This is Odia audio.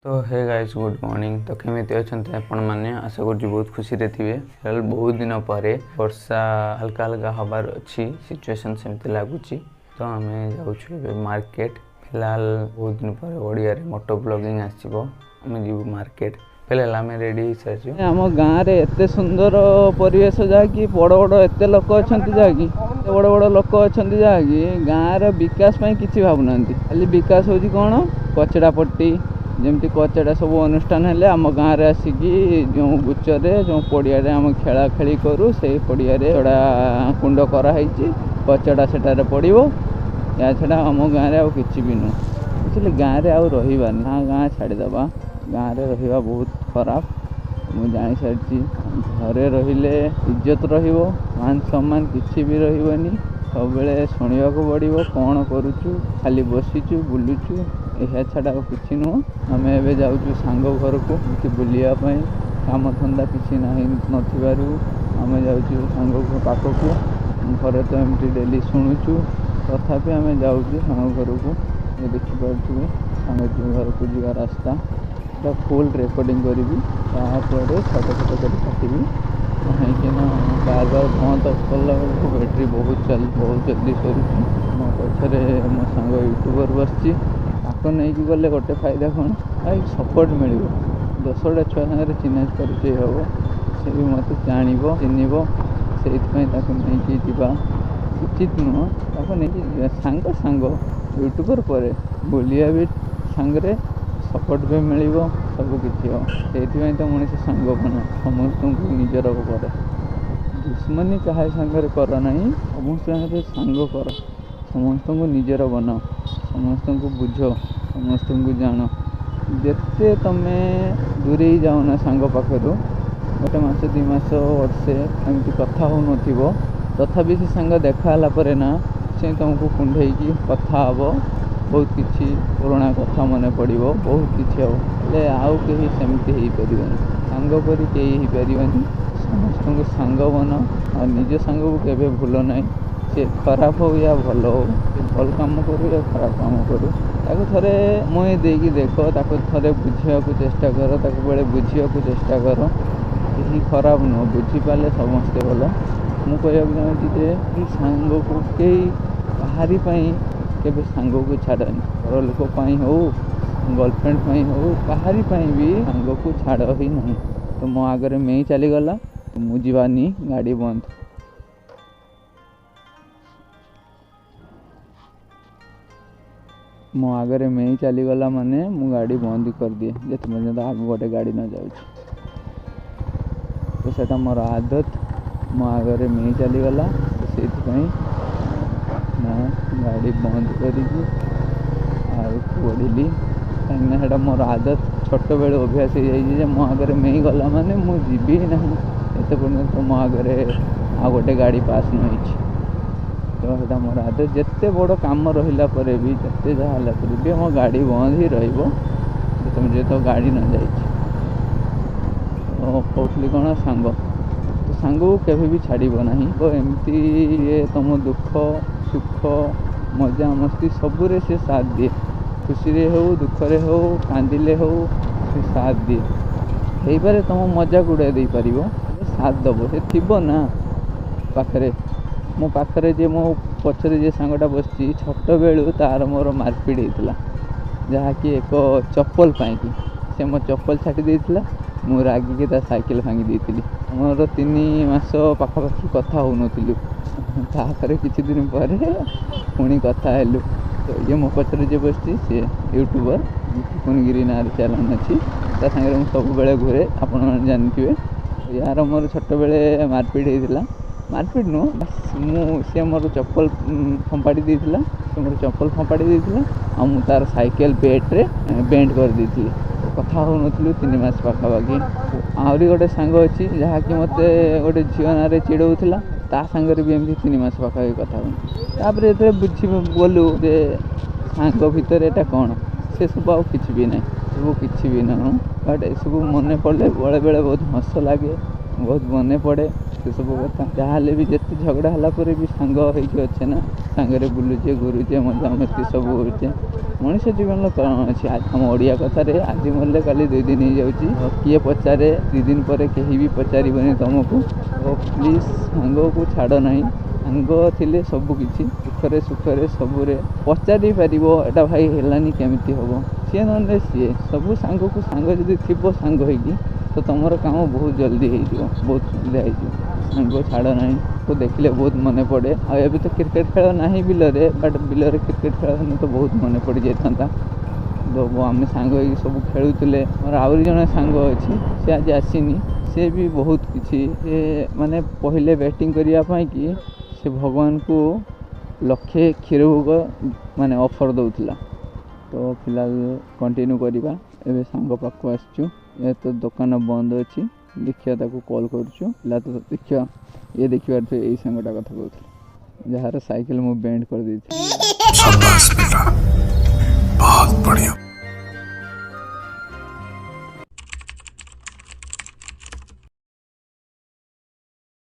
ତ ହେ ଗାଇସ୍, ଗୁଡ୍ ମର୍ଣ୍ଣିଂ। ତ କେମିତି ଅଛନ୍ତି ଆପଣମାନେ? ଆଶା କରୁଛି ବହୁତ ଖୁସିରେ ଥିବେ। ଫିଲହାଲ ବହୁତ ଦିନ ପରେ ବର୍ଷା ହାଲକା ହାଲକା ହେବାର ଅଛି, ସିଚୁଏସନ୍ ସେମିତି ଲାଗୁଛି। ତ ଆମେ ଯାଉଛୁ ଏବେ ମାର୍କେଟ। ଫିଲହାଲ ବହୁତ ଦିନ ପରେ ଓଡ଼ିଆରେ ମୋଟୋ ବ୍ଲଗିଂ ଆସିବ, ଆମେ ଯିବୁ ମାର୍କେଟ। ଫିଲହାଲ ଆମେ ରେଡ଼ି ହେଇସାରିଛୁ। ଆମ ଗାଁରେ ଏତେ ସୁନ୍ଦର ପରିବେଶ, ଯାହାକି ବଡ଼ ବଡ଼ ଏତେ ଲୋକ ଅଛନ୍ତି, ଯାହାକି ଏତେ ବଡ଼ ବଡ଼ ଲୋକ ଅଛନ୍ତି, ଯାହାକି ଗାଁର ବିକାଶ ପାଇଁ କିଛି ଭାବୁନାହାନ୍ତି। ଖାଲି ବିକାଶ ହେଉଛି କ'ଣ? କଚଡ଼ା ପଟ୍ଟି। ଯେମିତି କଚଡ଼ା ସବୁ ଅନୁଷ୍ଠାନ ହେଲେ ଆମ ଗାଁରେ ଆସିକି ଯେଉଁ ଗୁଚରେ, ଯେଉଁ ପଡ଼ିଆରେ ଆମେ ଖେଳା ଖେଳି କରୁ, ସେଇ ପଡ଼ିଆରେ କଚଡ଼ା କୁଣ୍ଡ କରାହେଇଛି, କଚଡ଼ା ସେଠାରେ ପଡ଼ିବ। ୟା ଛଡ଼ା ଆମ ଗାଁରେ ଆଉ କିଛି ବି ନୁହଁ। ବୁଝିଲେ, ଗାଁରେ ଆଉ ରହିବାନି ନା, ଗାଁ ଛାଡ଼ିଦେବା। ଗାଁରେ ରହିବା ବହୁତ ଖରାପ, ମୁଁ ଜାଣିସାରିଛି। ଘରେ ରହିଲେ ଇଜ୍ଜତ ରହିବ, ମାନ ସମ୍ମାନ କିଛି ବି ରହିବନି। ସବୁବେଳେ ଶୁଣିବାକୁ ପଡ଼ିବ, କ'ଣ କରୁଛୁ, ଖାଲି ବସିଛୁ, ବୁଲୁଛୁ, ଏହା ଛଡ଼ା ଆଉ କିଛି ନୁହଁ। ଆମେ ଏବେ ଯାଉଛୁ ସାଙ୍ଗ ଘରକୁ ଏମିତି ବୁଲିବା ପାଇଁ। କାମଧନ୍ଦା କିଛି ନାହିଁ ନଥିବାରୁ ଆମେ ଯାଉଛୁ ସାଙ୍ଗ ପାଖକୁ। ଘରେ ତ ଏମିତି ଡେଲି ଶୁଣୁଛୁ, ତଥାପି ଆମେ ଯାଉଛୁ ସାଙ୍ଗ ଘରକୁ। ଦେଖିପାରୁଥିବେ ସାଙ୍ଗ ଘରକୁ ଯିବା ରାସ୍ତା। ଏଟା ଫୁଲ୍ ରେକର୍ଡ଼ିଂ କରିବି, ତାପରେ ଛୋଟ ଛୋଟ କରି କାଟିବି, କାହିଁକିନା ବାର ବାର ବନ୍ଦ ଅଫ୍ କଲା ବେଳକୁ ବ୍ୟାଟେରୀ ବହୁତ ବହୁତ ଜଲ୍ଦି ସରୁଛି। ମୋ ପଛରେ ମୋ ସାଙ୍ଗ ୟୁଟ୍ୟୁବର୍ ବସିଛି। ତାକୁ ନେଇକି ଗଲେ ଗୋଟେ ଫାଇଦା କ'ଣ ଭାଇ, ସପୋର୍ଟ ମିଳିବ। 10ଟା ଛୁଆ ସାଙ୍ଗରେ ଚିହ୍ନା ପରିଚୟ ହେବ, ସେ ବି ମୋତେ ଜାଣିବ, ଚିହ୍ନିବ। ସେଇଥିପାଇଁ ତାକୁ ନେଇକି ଯିବା ଉଚିତ ନୁହଁ। ତାକୁ ନେଇକି ଯିବା, ସାଙ୍ଗ ସାଙ୍ଗ ୟୁଟ୍ୟୁବର୍ ପରେ ବୁଲିବା ବି ସାଙ୍ଗରେ, ସପୋର୍ଟ ବି ମିଳିବ, ସବୁ କିଛି ହେବ। ସେଇଥିପାଇଁ ତ ମଣିଷ ସାଙ୍ଗ ବନାଏ, ସମସ୍ତଙ୍କୁ ନିଜର କରେ। ଦୁଶ୍ମନୀ କାହା ସାଙ୍ଗରେ କର ନାହିଁ, ସମସ୍ତଙ୍କ ସାଙ୍ଗରେ ସାଙ୍ଗ କର, ସମସ୍ତଙ୍କୁ ନିଜର ବନାଅ, ସମସ୍ତଙ୍କୁ ବୁଝ, ସମସ୍ତଙ୍କୁ ଜାଣ। ଯେତେ ତମେ ଦୂରେଇ ଯାଉନା ସାଙ୍ଗ ପାଖରୁ, ଗୋଟେ ମାସ, 2 ମାସ, ବର୍ଷେ ଏମିତି କଥା ହେଉନଥିବ, ତଥାପି ସେ ସାଙ୍ଗ ଦେଖା ହେଲା ପରେ ନା ସେ ତୁମକୁ କୁଣ୍ଢେଇକି କଥା ହେବ, ବହୁତ କିଛି ପୁରୁଣା କଥା ମନେ ପଡ଼ିବ, ବହୁତ କିଛି ହେବ। ହେଲେ ଆଉ କେହି ସେମିତି ହେଇପାରିବେନି, ସାଙ୍ଗ ପରି କେହି ହେଇପାରିବେନି। ସମସ୍ତଙ୍କୁ ସାଙ୍ଗ ବନାଅ ଆଉ ନିଜ ସାଙ୍ଗକୁ କେବେ ଭୁଲ ନାହିଁ। ସେ ଖରାପ ହଉ ୟା ଭଲ ହଉ, ସେ ଭଲ କାମ କରୁ ୟା ଖରାପ କାମ କରୁ, ତାକୁ ଥରେ ମୁହେଁ ଦେଇକି ଦେଖ, ତାକୁ ଥରେ ବୁଝିବାକୁ ଚେଷ୍ଟା କର, ତାକୁ ବେଳେ ବୁଝିବାକୁ ଚେଷ୍ଟା କର। କେହି ଖରାପ ନୁହଁ, ବୁଝିପାରିଲେ ସମସ୍ତେ ଭଲ। ମୁଁ କହିବାକୁ ଚାହୁଁଛି ଯେ ସାଙ୍ଗକୁ କେହି କାହାରି ପାଇଁ କେବେ ସାଙ୍ଗକୁ ଛାଡ଼ନି। ଘର ଲୋକ ପାଇଁ ହଉ, ଗର୍ଲଫ୍ରେଣ୍ଡ ପାଇଁ ହଉ, କାହାରି ପାଇଁ ବି ସାଙ୍ଗକୁ ଛାଡ଼ ହିଁ ନାହିଁ। ତ ମୋ ଆଗରେ ମେଇ ଚାଲିଗଲା, ମୁଁ ଯିବାନି, ଗାଡ଼ି ବନ୍ଦ। ମୋ ଆଗରେ ମେଇ ଚାଲିଗଲା ମାନେ ମୁଁ ଗାଡ଼ି ବନ୍ଦ କରିଦିଏ, ଯେତେ ପର୍ଯ୍ୟନ୍ତ ଆଗ ଗୋଟେ ଗାଡ଼ି ନ ଯାଉଛି। ତ ସେଇଟା ମୋର ଆଦତ। ମୋ ଆଗରେ ମେଇ ଚାଲିଗଲା, ତ ସେଇଥିପାଇଁ ମୁଁ ଗାଡ଼ି ବନ୍ଦ କରିକି ଆଗକୁ ବଢ଼ିଲି, କାହିଁକିନା ସେଇଟା ମୋର ଆଦତ, ଛୋଟବେଳୁ ଅଭ୍ୟାସ ହେଇଯାଇଛି ଯେ ମୋ ଆଗରେ ମେଇ ଗଲା ମାନେ ମୁଁ ଯିବି ନାହିଁ ଏତେ ପର୍ଯ୍ୟନ୍ତ ମୋ ଆଗରେ ଆଉ ଗୋଟେ ଗାଡ଼ି ପାସ୍ ନ ହେଇଛି। ତ ସେଇଟା ମୋର ଆଦତ। ଯେତେ ବଡ଼ କାମ ରହିଲା ପରେ ବି, ଯେତେ ଯାହା ହେଲା ପରେ ବି, ମୋ ଗାଡ଼ି ବନ୍ଦ ହିଁ ରହିବ ଯେତେ ଗାଡ଼ି ନ ଯାଇଛି। ତ କହୁଥିଲି କ'ଣ, ସାଙ୍ଗ ତ ସାଙ୍ଗକୁ କେବେ ବି ଛାଡ଼ିବ ନାହିଁ। ତ ଏମିତି ଇଏ ତୁମ ଦୁଃଖ ସୁଖ ମଜାମସ୍ତି ସବୁରେ ସେ ସାଥ ଦିଏ। ଖୁସିରେ ହେଉ, ଦୁଃଖରେ ହେଉ, କାନ୍ଦିଲେ ହେଉ, ସେ ସାଥ ଦିଏ। ହେଇପାରେ ତୁମ ମଜାକ ଉଡ଼ାଇ ଦେଇପାରିବ, ସାଥ ଦେବ, ସେ ଥିବ ନା ପାଖରେ। ମୋ ପାଖରେ ଯିଏ, ମୋ ପଛରେ ଯିଏ ସାଙ୍ଗଟା ବସିଛି, ଛୋଟବେଳୁ ତାର ମୋର ମାରପିଟ ହେଇଥିଲା, ଯାହାକି ଏକ ଚପଲ ପାଇଁକି। ସେ ମୋ ଚପଲ ଛାଟି ଦେଇଥିଲା, ମୁଁ ରାଗିକି ତା ସାଇକେଲ ଭାଙ୍ଗି ଦେଇଥିଲି। ମୋର 3 ମାସ ପାଖାପାଖି କଥା ହେଉନଥିଲୁ। ତାପରେ କିଛି ଦିନ ପରେ ପୁଣି କଥା ହେଲୁ। ତ ଇଏ ମୋ ପଛରେ ଯିଏ ବସିଛି ସିଏ ୟୁଟ୍ୟୁବର୍, ଟୁକୁନଗିରି ନାଁରେ ଚ୍ୟାନେଲ୍ ଅଛି, ତା ସାଙ୍ଗରେ ମୁଁ ସବୁବେଳେ ଘୁରେ, ଆପଣମାନେ ଜାଣିଥିବେ। ୟାର ମୋର ଛୋଟବେଳେ ମାରପିଟ ହେଇଥିଲା। ମାରପିଟ ନୁହଁ, ବାସ୍ ମୁଁ ସେ ମୋର ଚପଲ ଫୋପାଡ଼ି ଦେଇଥିଲା, ସେ ମୋର ଚପଲ ଫୋପାଡ଼ି ଦେଇଥିଲା ଆଉ ମୁଁ ତାର ସାଇକେଲ ବେଟ୍ରେ ବେଣ୍ଡ କରିଦେଇଥିଲି। କଥା ହେଉନଥିଲୁ 3 ମାସ ପାଖାପାଖି। ଆହୁରି ଗୋଟେ ସାଙ୍ଗ ଅଛି, ଯାହାକି ମୋତେ ଗୋଟେ ଝିଅ ନାଁରେ ଚିଡ଼ଉଥିଲା, ତା ସାଙ୍ଗରେ ବି ଏମିତି 3 ମାସ ପାଖାପାଖି କଥା ହେଉନଥିଲି। ତାପରେ ଯେତେବେଳେ ବୁଝି ଗଲୁ ଯେ ସାଙ୍ଗ ଭିତରେ ଏଇଟା କ'ଣ, ସେସବୁ ଆଉ କିଛି ବି ନାହିଁ, ସବୁ କିଛି ବି ନୁହଁ। ବଟ୍ ଏସବୁ ମନେ ପଡ଼ିଲେ ବେଳେବେଳେ ବହୁତ ହସ ଲାଗେ, ବହୁତ ମନେ ପଡ଼େ ସେସବୁ କଥା। ଯାହାହେଲେ ବି ଯେତେ ଝଗଡ଼ା ହେଲା ପରେ ବି ସାଙ୍ଗ ହେଇକି ଅଛେ ନା, ସାଙ୍ଗରେ ବୁଲୁଛେ, ଘୁରୁଛେ, ମଜାମସ୍ତି ସବୁ କରୁଛେ। ମଣିଷ ଜୀବନର କ'ଣ ଅଛି? ଆମ ଓଡ଼ିଆ କଥାରେ ଆଜି ମରିଲେ କାଲି 2 ଦିନ ହେଇଯାଉଛି। କିଏ ପଚାରେ? 2 ଦିନ ପରେ କେହି ବି ପଚାରିବନି ତୁମକୁ। ତ ପ୍ଲିଜ୍ ସାଙ୍ଗକୁ ଛାଡ଼ ନାହିଁ। ସାଙ୍ଗ ଥିଲେ ସବୁ କିଛି, ଦୁଃଖରେ ସୁଖରେ ସବୁରେ ପଚାରି ପାରିବ, ଏଇଟା ଭାଇ ହେଲାନି କେମିତି ହେବ। ସିଏ ନହେଲେ ସିଏ ସବୁ ସାଙ୍ଗକୁ ସାଙ୍ଗ ଯଦି ଥିବ ସାଙ୍ଗ ହେଇକି, ତ ତୁମର କାମ ବହୁତ ଜଲ୍ଦି ହେଇଯିବ, ବହୁତ ସୁବିଧା ହେଇଯିବ। ସାଙ୍ଗ ଛାଡ଼ ନାହିଁ। ତ ଦେଖିଲେ ବହୁତ ମନେ ପଡ଼େ। ଆଉ ଏବେ ତ କ୍ରିକେଟ୍ ଖେଳ ନାହିଁ ବିଲରେ, ବଟ୍ ବିଲରେ କ୍ରିକେଟ୍ ଖେଳ ହେଲେ ତ ବହୁତ ମନେ ପଡ଼ିଯାଇଥାନ୍ତା। ତ ଆମେ ସାଙ୍ଗ ହେଇକି ସବୁ ଖେଳୁଥିଲେ। ମୋର ଆହୁରି ଜଣେ ସାଙ୍ଗ ଅଛି, ସେ ଆଜି ଆସିନି। ସେ ବି ବହୁତ କିଛି, ସେ ମାନେ ପହିଲେ ବ୍ୟାଟିଂ କରିବା ପାଇଁକି ସେ ଭଗବାନଙ୍କୁ ଲକ୍ଷେ କ୍ଷୀର ଭୋଗ ମାନେ ଅଫର୍ ଦେଉଥିଲା। ତ ଫିଲହାଲ କଣ୍ଟିନ୍ୟୁ କରିବା। ଏବେ ସାଙ୍ଗ ପାଖକୁ ଆସିଛୁ। ଏ ତ ଦୋକାନ ବନ୍ଦ ଅଛି, ଦେଖିବା ତାକୁ କଲ୍ କରୁଛୁ। ପିଲା ତ ଦେଖିବା, ଇଏ ଦେଖିପାରୁଥିବେ ଏଇ ସାଙ୍ଗଟା କଥା କହୁଥିଲି, ଯାହାର ସାଇକେଲ ମୁଁ ବେଣ୍ଡ କରିଦେଇଥିଲି।